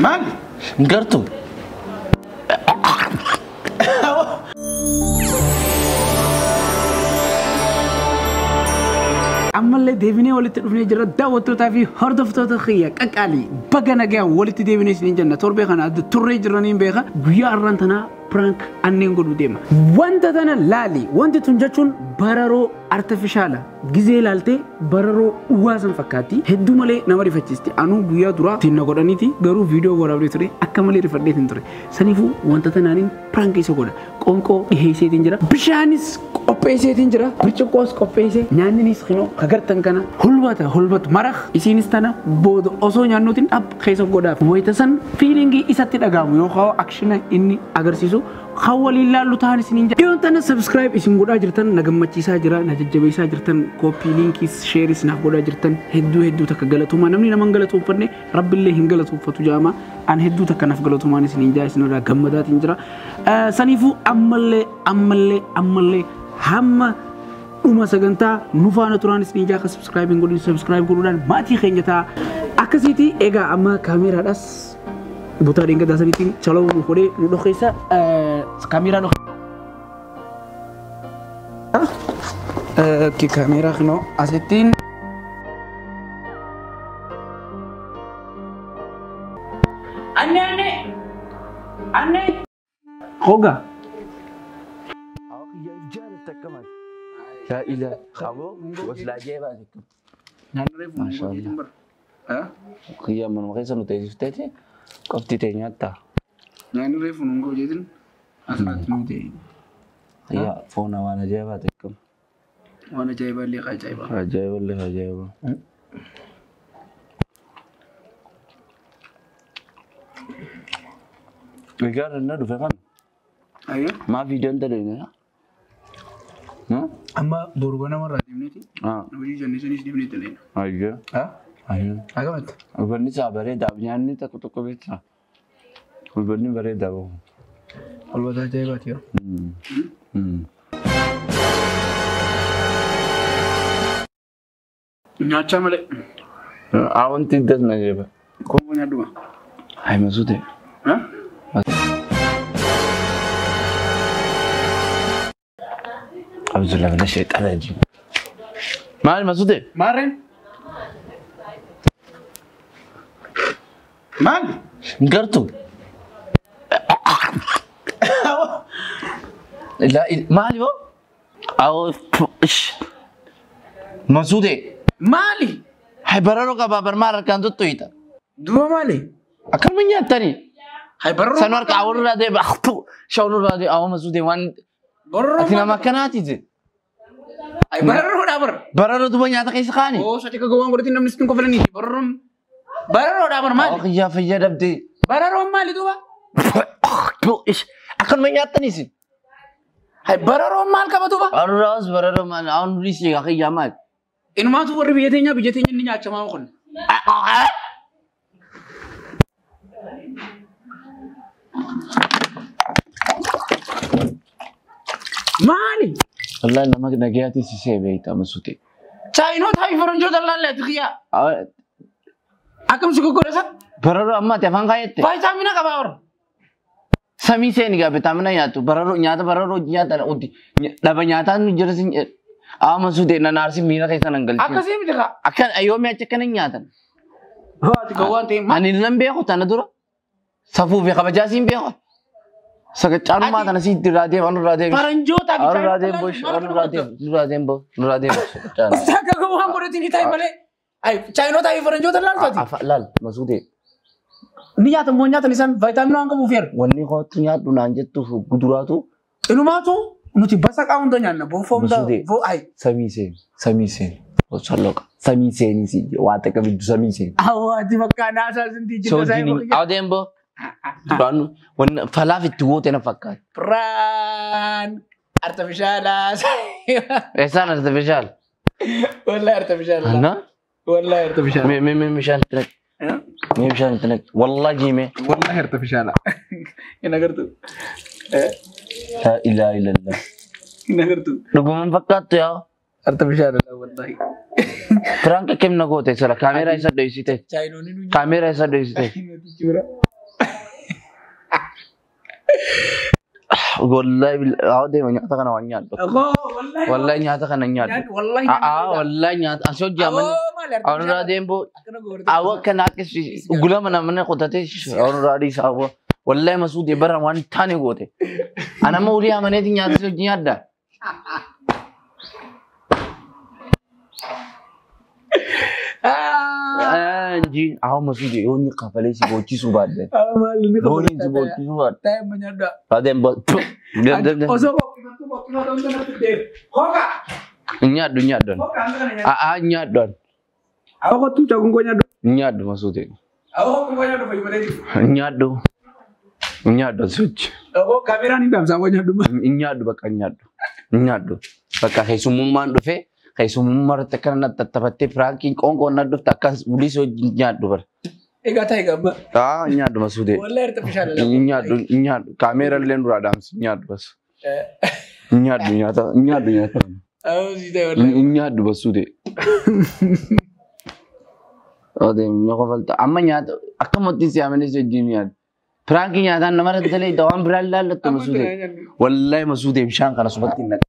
Maali? Hin gartuu? Ammallee deebinee walitti dhufnee jirra daawwattootaa fi hordoftoota kiyya qaqqaalii baga nagaan walitti deebinee isiniin jenna torbee kana adda turree jiraniin beeka guyyaa har'aan tanaa prank anneen godhu deema. Wanta tana laali wanti tun jechuun bararoo artifishaala gizee laaltee bararoo dhugaa san fakkaatti hedduu malee nama rifachiisti anuu guyyaa duraa ittiin na godhaniiti garuu viidiyoo waraabdee ture akka malee rifadheetiin ture saniifuu wanta tanaaniin prank isa godha qoonqoo dhiheesseetiin jira bishaanis qopheesseetiin jira birciqqoos qopheesse nyaanninis kinoo kagartan kana hulbata hulbatu maraq isiinis tana booda osoo nyaannuutiin dhab keessa godhaaf wayita san fiilingii isatti dhagaamu yookaan akshina inni agarsiisu kan waliin laallu ta'an isiniin jira. Dhiyoon tana subscribe isin godhaa jirtan na gammachiisaa jira na jajjabeessaa jirtan kooppii liinkiis sheeris naaf godhaa jirtan hedduu hedduu takka galatoomaa namni nama hin galatoonfanne rabbillee hin galatoonfatu jaama an hedduu takka naaf galatoomaan isiniin jaa isin irraa gammadaatiin jira. Saniifuu ammallee ammallee ammallee hamma dhuma sagantaa nu faana turaan isiniin jaa akka subscribe hin godhin subscribe godhuudhaan maatii keenya ta'a. Akkasiiti egaa amma kaameraadhaas butaa dheengaddaa saniitiin chaloo nu godhee nu dhokeessa kaameraa dhokeessa. Kaameraa kinoo asittiin. Anne anne anne. Hoga. Laa ilaaha. Aboo gosa ajaa'ibaati. Naannoo reefu Maasha Allah. Allah. Kiyya manuma keessa nu teessifteeti qofti tee nyaattaa. Naannoo reefu nu gojeetin asirratti nu ta'e. Kiyya foon waan ajaa'ibaati akkam. Waan ajaa'ibaa illee ajaa'ibaa. Ajaa'iballee ajaa'iba. Egaa na dhufe kan Ayyoo. maa viidiyoon dalagna? Amma boru ganamarraa deemneeti. Hojii jennee sanis deemnee dalagna. Ayyoo. Ayyoo. Akkamitti? Hubanni isaa bareedaa nyaanni tokko tokko beektaa. Hubanni bareedaa bahu. Holbata ajaa'ibaati yoo. Nyaachaa malee. Wanti das na jeba. Koomuu nyaadhuma. Hai masuute. Abdullah mina shaytaan rajim. Maal masuute? Maarreen? Maali? Hin gartuu? Maali boo? Masuute. Maali? Hai bararoo qabaa barmaa harkaan tuttuuyita. Duuba maali? Akkanuma nyaattanii? Hai bararoo. Sanu harka awwarraa deema. Shawwarraa deema. Awwa masuute waan. Bararoo. Ati nama akkanaati. Hai bararoodhaa bara. Bararoo duuba nyaata keessa kaani. Oo sati ka gowwaan godhatiin namni sitti hin kofalaniiti. Bararoon. Bararoodhaa bara maali? Kiyyaa fayyaa dhabdee. Bararoon maali duuba? Akkanuma nyaattaniis. Hai bararoon maal qaba duuba? Bararoo bararoo maal awwan durii si egaa kiyyaa maal? Inumaatu warri biyya teenyaa biyya teenya inni nyaachamaa kun. Maali? Wallahi nama nagayaati si see beekta masuute. Chaayinoota fi faranjoota laallee kiyyaa. Akkam si goggoreessa? Bararoo amma ati afaan kaayatte. Vaayitaamina qabaa warra. Samii seeni gaa vitaamina nyaattu bararoo nyaata bararoo nyaatan uti dhaba nyaataan nu jira sin awwa masuute na naarsi miira keessa nan galchee. Akkasii miti kaa. Akkan yoomii achi akkana nyaatan. Ati gowwaan ta'e Ani nan beeku tana dura. Safuu fi kabajaa siin beeku. Sagacaanumaa tana si irraa deema anu irraa deema. Faranjoota fi Anu irraa deema bosh anu irraa deema nurraa deema bo nurraa deema. Sagacaan. Akka gowwaan godhatiin ni taa'e malee. Ay chaayinoota fi faranjoota laalfati. Afa laal masuute. Ni nyaatan moo nyaatan isaan vaayitaamina waan qabuuf yeera. Wanni kootu nyaadhu naan jettuuf guduraatu Inumaatu nuti basaqaa hunda nyaanna boofoo hunda Masuudee. boo ay. samii seeni samii seeni. Solloqa samii seeni si waa takka biddu samii seeni. Awwaati bakka naasaa sintii jidda Soojini saayii. aw deembo. Duraanu wanni falaaf itti goote na fakkaata. Prank artifishaala. Eessaan artifishaal? Wallahi artifishaala. Anna? Wallahi artifishaala. Mee mee mee bishaan itti naqi. Mee bishaan itti naqi. Wallahi mee. Wallahi artifishaala. Hin agartu. Laa ilaaha illallah. Hin agartu. Dhugumaan fakkaattu yaa. Artifishaala wallahi. Prank akkam na goote sala kaameeraa isa dho'isite. Chaayinoonni nu Kaameeraa isa dho'isite. nyaatu jira. Wallahi haa deema nyaata kana waan nyaadhu. Wallahi. Wallahi nyaata kana nyaadhu. Wallahi. Aa wallahi nyaata asoo jaamani. Awwaanurraa deembo. Awwa kana akkas gulama namni qotatee awwaanurraa dhiisa awwa. Wallahi masuudee bara waan taane goote. Anamma ulii amaneeti nyaata si hojii nyaadda. Injiin awwa masuudee yoo inni kafalee si boochisuu baadde. Yoo inni si boochisuu baadde. Taa'ee nyaadha. Adeem bo. Osoo boqqifattuu boqqifattuu natti deemu. Hoka! Nyaadhu nyaadhu. Hoka hanga kana nyaadhu. Aa nyaadhu. Awwa kottuu caguun koo nyaadhu. Nyaadhu masuudee. Awwa kottuu koo nyaadhu fayyadalee jiru. Nyaadhu. Nyaadhu sochi. Awwa kaameraan hin dhaamsaa koo nyaadhu. Nyaadhu bakka nyaadhu. Nyaadhu. Bakka keessummaan dhufee keessummaa irratti akkana na tattafattee piraankiin qoonqoon na dhufte akkas ulis hojii nyaadhu bara. Egaa ta'e gamma. Aa nyaadhu masuudee. Wallahi irratti bishaan ala. Nyaadhu nyaadhu. Kaameera illee duraa dhaamsi nyaadhu bas. Nyaadhu nyaata nyaadhu nyaata. Awwa si ta'e wallahi. Nyaadhu basuudee. Odeem ni qofalta. Amma nyaata akkamatti si amanis wajjin nyaadhu. Piraankii nyaataan nama irratti dalee waan biraan laallattu masuudee. Wallahi masuudee bishaan kana subatti hin naqe.